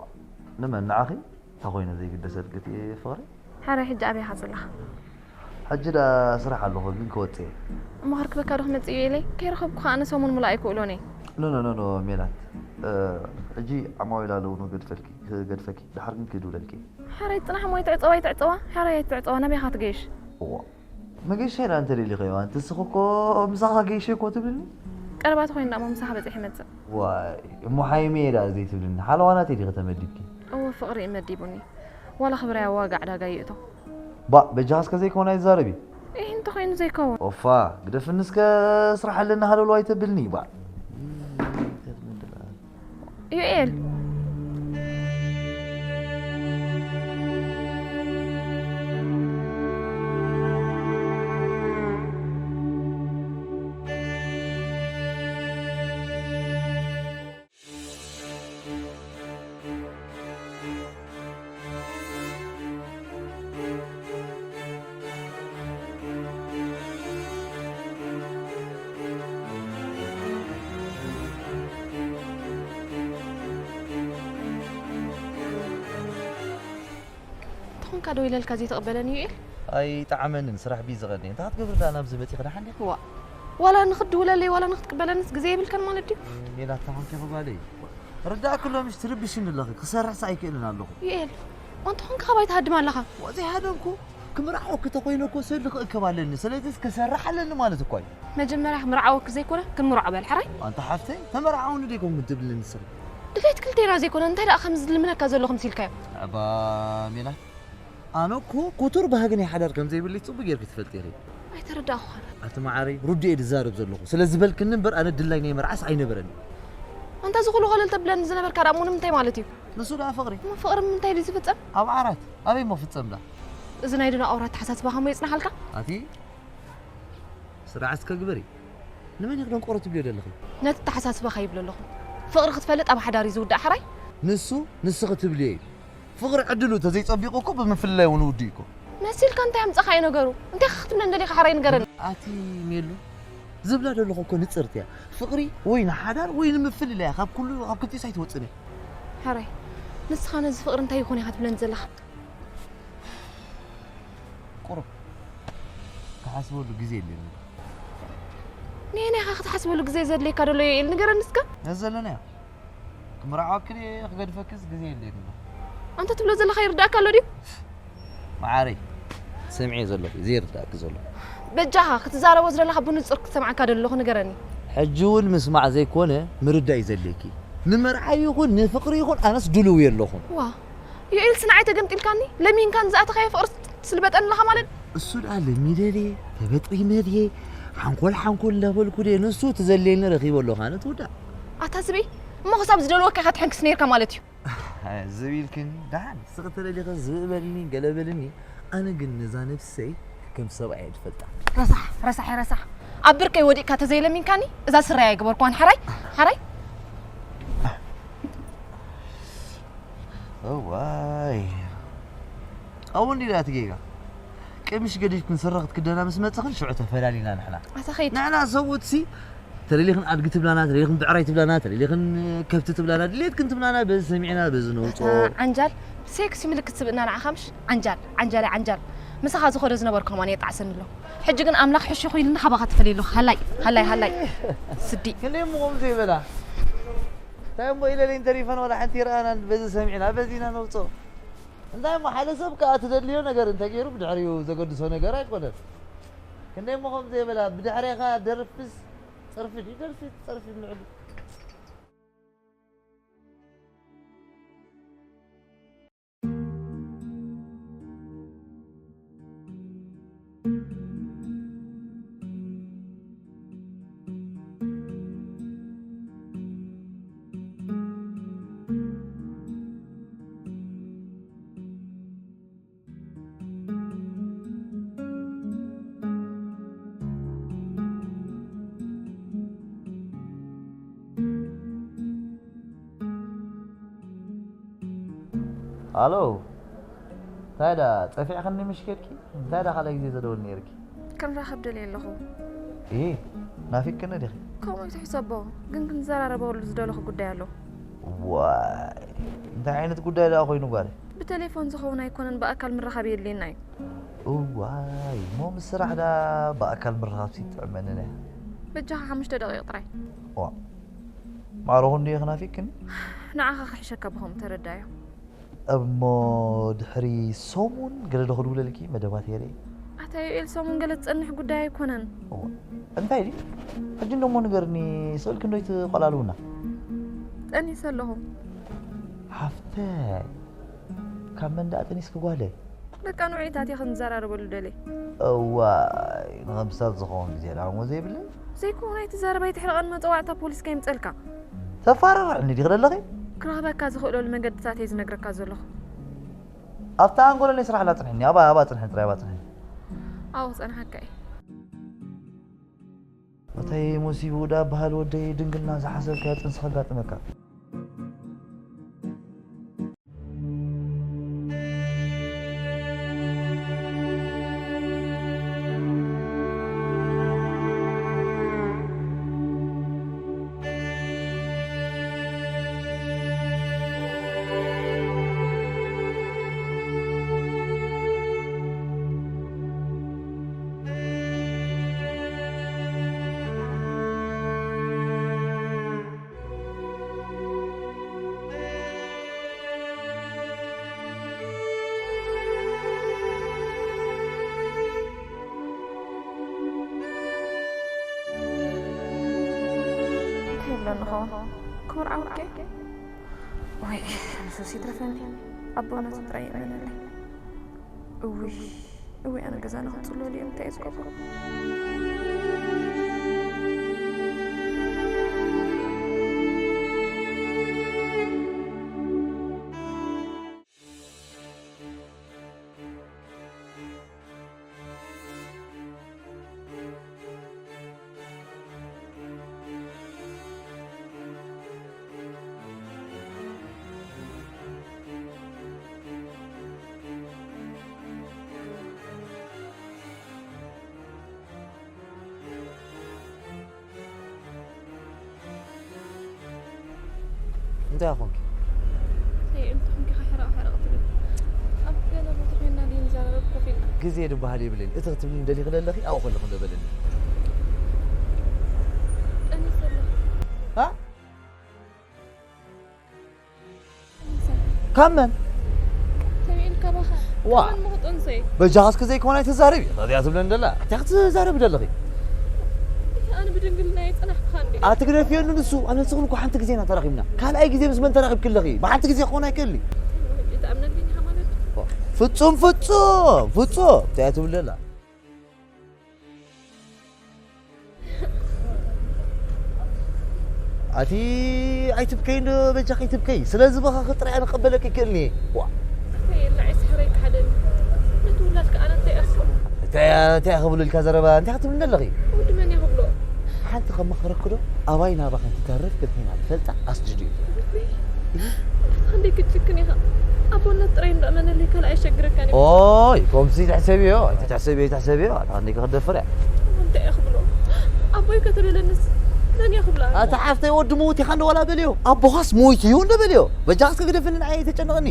ንመን ንዓኺ? እንታይ ኮይነ ዘይግደሰልኪ እቲ ፍቕሪ? ሓራይ ሕጂ ኣበይ ኢኻ ዘለኻ? ሕጂ ደኣ ስራሕ ኣለኹ ግን ክወጽእ እየ። እሞ ከርክበካ ዶ ክመጽእ እዩ ኢለይ? ከይረኸብኩኻ ኣነ ሰሙን ሙሉእ ኣይክእሎን እየ። ኖ ኖ ኖ ኖ ሜላት፣ እ፣ ሕጂ ዓማዊል ኣለዉ ንገድፈልኪ፣ ክገድፈኪ፣ ደሓር ግን ክድውለልኪ እየ። ሓራይ ጽናሕ እሞ ኣይትዕጸዋ ኣይትዕጸዋ፣ ሓራይ ኣይትዕጸዋ፣ ናበይ ኢኻ ትገይሽ? እዋ፣ መገሻ ኢላ እንተ ደሊኸዮ ኣንቲ ንስኺ እኮ ምሳኻ ገይሸ እኮ ትብልኒ። ቀረባ ተኾይኑ ደኣ እሞ ምሳኻ በጺሐ ይመጽእ። ዋይ እሞ ሓይመየ ደኣ ዘይትብልኒ፣ ሓለዋ ናተይ ዲኺ ተመዲብኪ? እወ ፍቕሪ እዩ መዲቡኒ። ዋላ ክብረይ ኣብ ዋጋ ዕዳጋ ይእቶ። ባእ በጃኻ እስከ ዘይከውን ኣይትዛረቢ። ኢሂ እንተኾይኑ ዘይከውን። ኦፋ ግደፍኒ እስከ ስራሕ ኣለኒ ሃለሉ ኣይተብልኒ ባእ። ዩኤል። ተኾንካ ደው ኢለልካ ዘይትቕበለኒ ዩኤል? ኣይጠዓመንን፣ ስራሕ ቢዚ ቐኒ። እንታይ ክትገብሪ ደኣ ናብዚ መጺኺ ደሓን ዲኺ? ዋእ፣ ዋላ ንኽትድውለለይ ዋላ ንኽትቅበለንስ ግዜ የብልካን ማለት ድዩ? ሜላት ተኾንኪ ጓለይ። ርዳእኪ ሎምሽ ትርብሽኒ ኣለኺ፣ ክሰርሕስ ኣይክእልን ኣለኹ። ዩኤል፣ ኣንተ ኾንካ ካባይ ትሃድም ኣለኻ። ዋእ ዘይሃደምኩ፣ ክምርዓወኪ ተኾይነ እኮ ሰሊ ክእከብ ኣለኒ፣ ስለዚስ ክሰርሕ ኣለኒ ማለት እኳ እዩ። መጀመርያ ክምርዓወኪ ዘይኮነ ክንምርዖ በል ሕራይ። ኣንታ ሓፍተይ፣ ተመርዓውኒ ደይኮንኩን ትብልኒ ንስኺ። ድሌት ክልቴና ዘይኮነ እንታይ ደኣ ከም ዝልምነካ ዘለኹ ምሲልካዮ። ኣባ ሜላት፣ ኣነ እኮ ክቱር ባህጊ ናይ ሓዳር ከም ዘይብለይ ጽቡቕ ጌርኪ ትፈልጢ ኢኺ። ኣይተረዳእኹኻን። ኣቲ መዓረይ፣ ርዱእ እየ ዝዛረብ ዘለኹ። ስለ ዝበልክኒ እምበር ኣነ ድላይ ናይ መርዓስ ኣይነበረኒ። ኣንታ እዚ ኩሉ ኮለል ተብለኒ ዝነበርካ ደኣ እሞ ንምንታይ ማለት እዩ? ንሱ ደኣ ፍቕሪ። እሞ ፍቕሪ ምንታይ ድዩ ዝፍጸም? ኣብ ዓራት። ኣበይ እሞ ፍጸም ደኣ? እዚ ናይ ደናቑር ኣተሓሳስባኻ እሞ የጽንሓልካ? ኣቲ ስርዓት እስከ ግበሪ። ንመን ኢኺ ደንቆሮ ትብልዮ ዘለኺ? ነቲ ኣተሓሳስባኻ ይብሎ ኣለኹ። ፍቕሪ ክትፈልጥ ኣብ ሓዳር እዩ ዝውዳእ ሓራይ። ንሱ ንስኺ ትብልዮ እዩ። ፍቕሪ ዕድሉ ተዘይጸቢቑ እኮ ብምፍልላይ እውን ውዱእ እዩ እኮ። መሲልካ እንታይ ኣምጻኻ እዩ ነገሩ? እንታይ ክትብለኒ ደሊኻ ሓራይ ንገረኒ። ኣቲ ሜሉ ዝብላ ዘለኹ እኮ ንጽርቲ እያ። ፍቕሪ ወይ ንሓዳር ወይ ንምፍልላይ እያ። ካብ ኩሉ ካብ ክልቲኡስ ኣይትወጽእን እያ። ሓራይ ንስኻ ነዚ ፍቕሪ እንታይ ይኾን ኢኻ ትብለኒ ዘለኻ? ቁሩብ ክሓስበሉ ግዜ የድልየኒ። ንየናይ ኢኻ ክትሓስበሉ ግዜ ዘድልየካ ደሎ ዮኤል? ንገረኒ እስከ። ነዚ ዘለናዮ ክምርዓወኪ ድየ ክገድፈክስ ግዜ የድልየኒ ኣሎ። ኣንተ ትብሎ ዘለኻ ይርዳእካ ኣሎ ድዩ? መዓረይ፣ ትሰምዕዮ ዘለኺ ዘይርዳእኪ ዘሎ። በጃኻ ክትዛረቦ ዝደለኻ ብንጹር ክሰምዓካ ደለኹ፣ ንገረኒ። ሕጂ እውን ምስማዕ ዘይኮነ ምርዳእ እዩ ዘድልየኪ። ንመርዓ ይኹን ንፍቕሪ ይኹን ኣነስ ድልው የለኹን። ዋ፣ ዮኤልስ ንዓይ ተገምጢልካኒ፣ ለሚንካን ዝኣተኻዮ ፍቕሪ ትስልበጠኒ ኣለኻ ማለት? እሱ ደኣ ለሚነ ድየ ተበጢመ ድየ ሓንኮል ሓንኮል እንዳበልኩ ድየ ንሱ ትዘልየኒ ረኺበ ኣለኹ ኣነ ትውዳእ። ኣታ ዝበይ፣ እሞ ክሳብ ዝደልወካ ኢኻ ትሕንክስ ነይርካ ማለት እዩ። ዝብ ኢልክኒ ደሓን ስቕ ተደሊኺ ዝብ በልኒ ገለ በልኒ። ኣነ ግን ነዛ ነብሰይ ከም ሰብኣይ እየ ዝፈልጣ። ረሳሕ ረሳሕ ረሳሕ፣ ኣብ ብርከይ ወዲቕካ ተዘይለሚንካኒ እዛ ስረይ ኣይገበርኳን። ሓራይ ሓራይ። እዋይ፣ ኣብኡ እንዲዳ እቲ ጌጋ። ቀሚሽ ገዲፍክን ስረ ክትክደና ምስ መጻኽን ሽዑ ተፈላሊና ንሕና። ኣታ ኸይድ። ንሕና ሰብኡትሲ ተደሊኽን ኣድጊ ትብላና፣ ተደሊኽን ብዕራይ ትብላና፣ ተደሊኽን ከብቲ ትብላና፣ ድሌትክን ትብላና፣ በዚ ሰሚዕና በዚ ነውጾ። ኣታ ዓንጃል፣ ሴክሲ ምልክት ስብእና ንዓኻ ምሽ? ዓንጃል፣ ዓንጃል፣ ዓንጃል። ምሳኻ ዝኾዶ ዝነበርኩ ከማን የጣዕሰኒ ኣሎ። ሕጂ ግን ኣምላኽ ሕሹኽ ኢሉኒ ካባኻ ተፈልየ ኣለኹ። ሃላይ፣ ሃላይ፣ ሃላይ። ስዲ። ክንደይ እሞ ከምዚ ይበላ? እንታይ እሞ ኢለለይን ተሪፈን ዋላ ሓንቲ ይረኣናን በዚ ሰሚዕና በዚ ኢና ነውጾ። እንታይ እሞ ሓደ ሰብ ከኣ ትደልዮ ነገር እንተገይሩ ብድሕሪኡ ዘገድሶ ነገር ኣይኮነን። ክንደይ እሞ ከምዚ ይበላ? ብድሕሬኻ ደርፍስ ጸርፊ ድዩ ደርፊ ጸርፊ ምዕዱ። ኣሎ። እንታይ ደኣ ጸፊዕክኒ ምሽ ኬድኪ? እንታይ ደኣ ካልኣይ ግዜ ዘደውል ነይርኪ? ክንራኸብ ደልየ ኣለኹ። ኢ ናፊቅክኒ ዲኺ? ከምኡ ኣይትሕሰቦ፣ ግን ክንዘራረበሉ ዝደለኹ ጉዳይ ኣሎ። ዋይ፣ እንታይ ዓይነት ጉዳይ ደኣ ኮይኑ ጓለይ? ብቴሌፎን ዝኸውን ኣይኮነን፣ ብኣካል ምርኻብ የድልየና እዩ። እዋይ፣ እሞ ምስ ስራሕ ደኣ ብኣካል ምርኻብሲ ይጥዕመንን እያ። በጃኻ ሓሙሽተ ደቂቕ ጥራይ። ዋ፣ ማዕረ ክንድኡ እየ ክናፊቅክኒ? ንዓኻ ክሕሸካ ብኸምኡ ተረዳዮ። እሞ ድሕሪ ሰሙን ገለ ዶ ክድውለልኪ መደባት የርኢ? ኣታ ዮኤል፣ ሰሙን ገለ ትጸንሕ ጉዳይ ኣይኮነን። እዋ፣ እንታይ ድዩ? ሕጂ እንደሞ ንገርኒ፣ ስቕ ኢልኪ እንዶ ኣይትቆላልውና። ጠኒሰ ኣለኹ። ሓፍተይ፣ ካብ መን ደኣ ጠኒስኪ ጓለይ? በቃ ንዑ ኢታት እየ ክንዘራረበሉ ደልየ። እዋይ፣ ንኸምሳት ዝኸውን ግዜ ደኣ እሞ ዘይብለይ? ዘይከውን ኣይትዛረብ፣ ኣይትሕረቐኒ፣ መጸዋዕታ ፖሊስ ከይምጸልካ። ተፋርርዕኒ ዲኺ ዘለኺ? ክረኽበካ ዝኽእለሉ መገድታት እየ ዝነግረካ ዘለኹ። ኣብታ ኣንጎሎ ናይ ስራሕ ኣላ ጽንሕኒ፣ ኣብኣ፣ ኣብኣ ጽንሕኒ፣ ጥራይ ኣብኣ ጽንሕኒ። ኣብኡ ክጸንሓካ እየ። ኣታይ ሞሲቡ ዳ በሃል ወደይ፣ ድንግልና ዝሓሰብካዮ ጥንሲ ከጋጥመካ። እንታይ ይብለኒ ኸውን? ክምርዓው ድየ? ወይ፣ ንሱስ ይትረፈኒ። ኣቦነቱ ጥራይ የእመነለይ። እውይ፣ እውይ፣ ኣነ ገዛና ክጽልወሉ እዮም፣ እንታይ እየ ዝገብሮ? እንታይ ኮንኪ? እንታይ እንተ ኮንኪ ኢኻ ሕረቕ ሕረቕ ትብል? ኣብ ገለ ቦታ ኮይንና ድዩ ንዘራረብ ኮፍ ኢልና? ግዜ ድበሃል የብለይን። እቲ ክትብልኒ ደሊኺ ዘለኺ ኣብኡ ከለኹ እንዶ በልኒ። ካብ መን? ሰሚዕን ካባኻ ዋ። ከመን መኽጦንሰይ በጃኻስ ከዘይኮነ ኣይትዛረቢ። እንታይ እያ ትብለኒ ደላ? እንታይ ክትዛረቢ ደለኺ? ኣነ ብድንግልና የጸናሕኩኻ እንዲ ኣትግደፍየሉ ንሱ። ኣነ ንስኽን እኮ ሓንቲ ግዜ ኢና ተራኺብና። ካልኣይ ግዜ ምስ መን ተራኺብኪ ኣለኺ? ብሓንቲ ግዜ ክኾን ኣይክእልይ። ይትኣምነልኝ ኢኻ ማለት ፍጹም ፍጹም ፍጹም እንታይ እያ ትብል ደላ? ኣቲ ኣይትብከይ እንዶ በጃኺ ኣይትብከይ። ስለዚ በኻኺ ጥራይ ኣነ ክቕበለኪ ይክእልኒ። ዋ የላ ዒስሕረይ ክሓደኒ ነቲ ውላድ ከኣ ኣነ እንታይ ኣስብ እንታይ እንታይ ክብሉ ኢልካ ዘረባ እንታይ ክትብል ኣለኺ? ወዲ መን እየ ክብሎ ሓንቲ ከመኽረኪ ዶ ኣባይ ናባኺ እንትተርፍ ክንቲና ንፈልጣ ኣስጅድ እዩ። ክንደይ ክትጭክን ኢኻ ኣቦነት ጥራይ እንዳእመነለይ ካልእ ኣይሸግረካን እዩ ኦይ ከምዚ ትሕሰብዮ ኣይትሕሰብዮ ኣይትሕሰብዮ ኣታ ክንደይ ክኽደፍር እያ እንታይ እየ ክብሎ ኣቦይ ከተበለንስ መን እየ ክብላ ኣታ ሓፍተይ ወዲ ምውት ኢኻ እንዶ ዋላ በልዮ ኣቦኻስ ሞይቱ እዩ እንዶ በልዮ በጃኻስ ከግደፍኒ ንዓይ ኣይተጨንቐኒ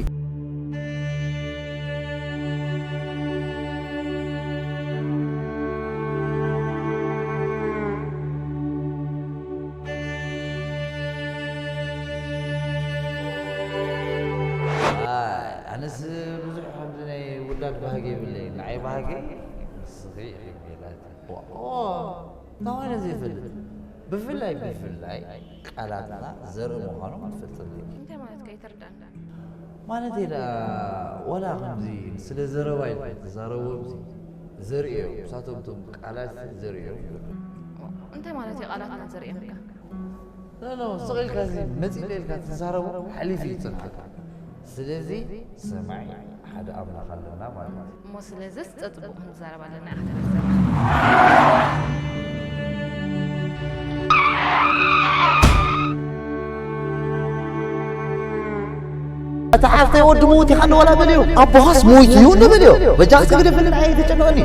ኣይ፣ ኣነስ ብዙሕ ከምዚ ናይ ውላድ ባህጊ የብለይ። ንዓይ ባህጊ ንስኺ ኢኺ ሜላት። ዋ፣ ኦ፣ እንታይ ኮይነ ዘይፈልጥ? ብፍላይ ብፍላይ ቃላትና ዘርኢ ምዃኑ ክትፈልጥለይ። እንታይ ማለት ከ ይተርዳን ማለት ኢላ ዋላ ከምዚ ስለ ዘረባ ኢልኩም ትዛረቡ ኣብዚ ዘርእዮ ምሳቶም እቶም ቃላት ዘርእዮ እንታይ ማለት እዩ ቃላትና ዘርእየምካ ኖ ኖ ስቕ ኢልካ እዚ መፂእ ኢልካ ትዛረቡ ሓሊፉ ይፅንሓካ ስለዚ ሰማዒ ሓደ ኣምላኽ ኣለና ማለት እዩ እሞ ስለዝስ ጸጽቡቕ ክንዛረብ ኣለና ኢኻ ተነስተ እታ ሓፍተይ ወዲ ምውት ኢኻ እንዶ ዋላ በልዮ ኣቦኻስ ሞይቱ እዩ እንዶ በልዮ በጃ ክትግደፍልን ኣየ ተጨንቐኒ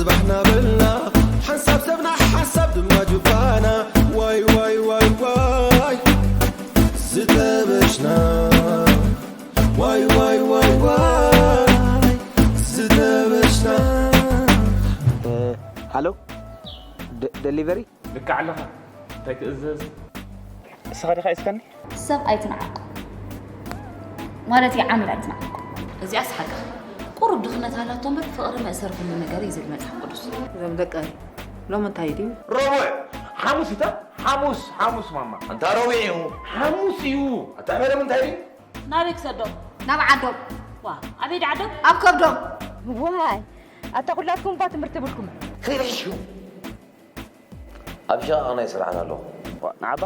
ባሕና በልና ሓንሳብ ሰብና ሓንሳብ ድማ ጁባና ዋይ ዋይ ዋይ ዋይ ዝተበሽና ዋይ ዋይ ዋይ ዋይ ዝተበሽና ሃሎ፣ ደ- ደሊቨሪ። ልክዕ ኣለኻ። እንታይ ክእዘዝ? ንስኻ ዲኻ ሒዝካኒ? ሰብ ኣይትንዓቕ ማለት እዩ፣ ዓመል ኣይትንዓቕ። እዚኣስ ሓቅኻ። ቁሩብ ድኽነት ሃላቶ እምበር ፍቕሪ መእሰሪ ኩሉ ነገር እዩ ዝብል መጽሓፍ ቅዱስ። እዞም ደቂ ሎሚ እንታይ ድዩ? ረቡዕ፣ ሓሙስ እታ ሓሙስ ሓሙስ ማማ። ኣንታ ረቡዕ እዩ። ሓሙስ እዩ። ኣታ መደብ እንታይ ድዩ? ናበይ ክሰዶም? ናብ ዓዶም። ዋ ኣበይ ዳዓዶም? ኣብ ከብዶም። ዋይ ኣታ ኩላትኩም እኳ ትምህርቲ የብልኩም። ከይርሕሹ ኣብ ሸቓቕ ናይ ስራሕና ኣለኹ። ንዓባ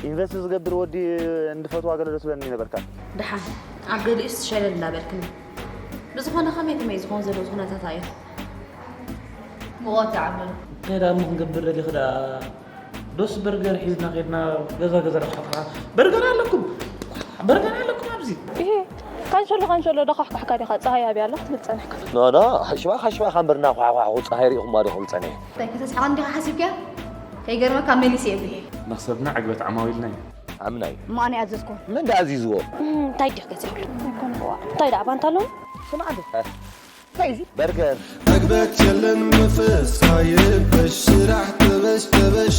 ኢንቨስት ዝገብር ወዲ እንድፈትዋ ገለ ዶ ትብለኒ ነበርካ? ደሓን ኣብ ገሊኡስ ሸለል እናበልክኒ። ብዝኾነ ከመይ ከመይ ዝኾን ዘለዉ ኩነታት ኣየ ምቖት ይዓብለሉ። እንታይ ደኣ እሞ ክንገብር ደሊኺ ደኣ? ዶስ በርገር ሒዝና ከድና ገዛ ገዛ ደሓፍኻ በርገር ኣለኩም በርገር ኣለኩም ኣብዚ ይሄ ካንሸሎ ካንሸሎ ዶ ካሕካሕካ ዲኻ ፀሃይ ኣብያ ኣላ ክትብል ፀኒሕካ። ኖ ኖ ሽባ ካሽባ ካንበርና ኳዕኳዕ ፀሃይ ሪኢኹማ ዶ ክብል ፀኒሐ። እንታይ ከተስሕቐ እንዲኻ ሓሲብካ? ከይገርመካ መሊስ እየ ብሄ። መኽሰብና ዕግበት ዓማዊልና እዩ። ኣምናይ ማን ኣዘዝኮ? መን ዳ ኣዚዝዎ? እንታይ ድዩ ገዚኣሉ? እንታይ ደኣ ባንታ ኣለዉ? ስማዕ ዶ በርገር ዕግበት የለን መንፈስካ ይረበሽ ስራሕ ተበሽ ተበሽ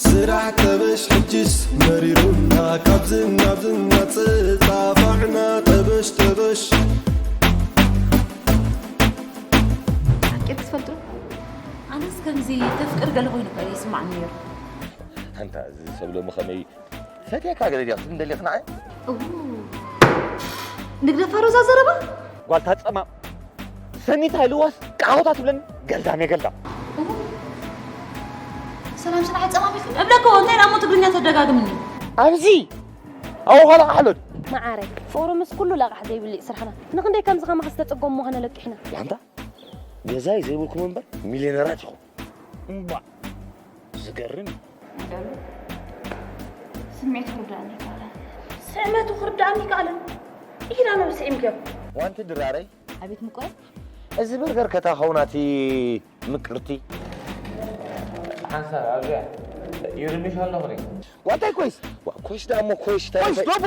ስራሕ ተበሽ ሕጅስ መሪሩና ካብዝን ናብዝን ናጽጻፋዕና ተበሽ ተበሽ ሓቂ ክትፈልጡ ኣነስ ከምዚ ተፍቅር ገለ ኮይኑ ከ ይስማዕኒ ነይሩ። ኣንታ እዚ ሰብ ሎሚ ከመይ ፈትየካ ገለ ድያ ክትብል ደሊኽ ንዓይ? ንግደፋ ሮዛ ዘረባ ጓልታ ጸማም ሰኒታ ኢልዋስ ቃወታ ትብለኒ ገልዳም እየ ገልዳም። ሰላም ስራሕ ጸማሚት እብለኮ እንታይ ደሞ ትግርኛ ተደጋግምኒ። ኣብዚ ኣወኻላ ኣሕሎድ መዓረይ ፍቕሪ ምስ ኩሉ ለቓሕ ዘይብሉ እዩ ስራሕና። ንኽንደይ ከምዚ ከማኻ ዝተጸገሙ ምዃነ ለቂሕና። ዋንታ ገዛይ ዘይብልኩም እምበር ሚልዮነራት ኢኹም። እምባ ዝገርም እዩ። ስምዒቱ ክርዳእኒ ይከኣለን። ስዕመቱ ክርዳእኒ ይከኣለን። ኢላ ነው ስዒም ገብ ዋንቲ ድራረይ ኣቤት ምቆይ እዚ በርገር ከታኸው ናቲ ምቅርቲ ሓንሳብ ኣብዚኣ ይርብሽ ኣለኹ ሪ ዋንታይ ኮይስ ኮይስ ዳሞ ኮይስ ኮይስ ዶቦ